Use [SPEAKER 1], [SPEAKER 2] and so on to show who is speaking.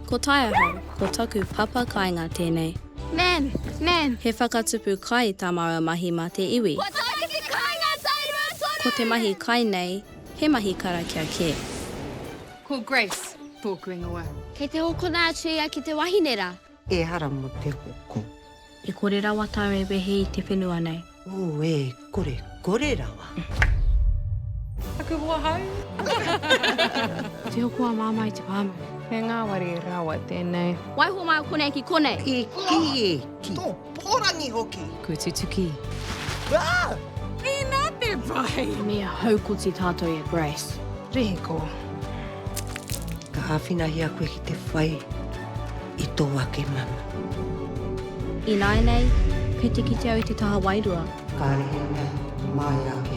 [SPEAKER 1] Ko Taiahau, ko taku papa kāinga tēnei.
[SPEAKER 2] Ma'am, ma'am.
[SPEAKER 1] He whakatupu kai tā māua mahi mā te iwi.
[SPEAKER 2] Kua tae ki te kāinga tairua tonu!
[SPEAKER 1] Ko te mahi kai nei, he mahi karakia kē.
[SPEAKER 3] Ko Grace tōku ingoa.
[SPEAKER 2] Kei te hokona atu ia ki te wahine rā.
[SPEAKER 4] Ehara mō te hoko.
[SPEAKER 1] E kore rawa tāu e wehe i te whenua nei.
[SPEAKER 4] Ū, e kore, kore rawa.
[SPEAKER 3] Taku hoa hau.
[SPEAKER 2] Te hoko a Māmā i te pāmu.
[SPEAKER 5] He ngāwari rawa tēnei.
[SPEAKER 2] Waiho mai o konei ki konei.
[SPEAKER 4] E ki, e ki.
[SPEAKER 6] Tō pōrangi hoki!
[SPEAKER 5] Kua tutuki.
[SPEAKER 6] Ah!
[SPEAKER 3] Inā te pai!
[SPEAKER 2] Me haukoti tātou i a Grace.
[SPEAKER 5] Rehiko.
[SPEAKER 4] Ka āwhinahia koe ki te whai i tō ake mana.
[SPEAKER 1] Ināianei, kei te kite au i te taha wairua.
[SPEAKER 4] Kāre he mea māia ake.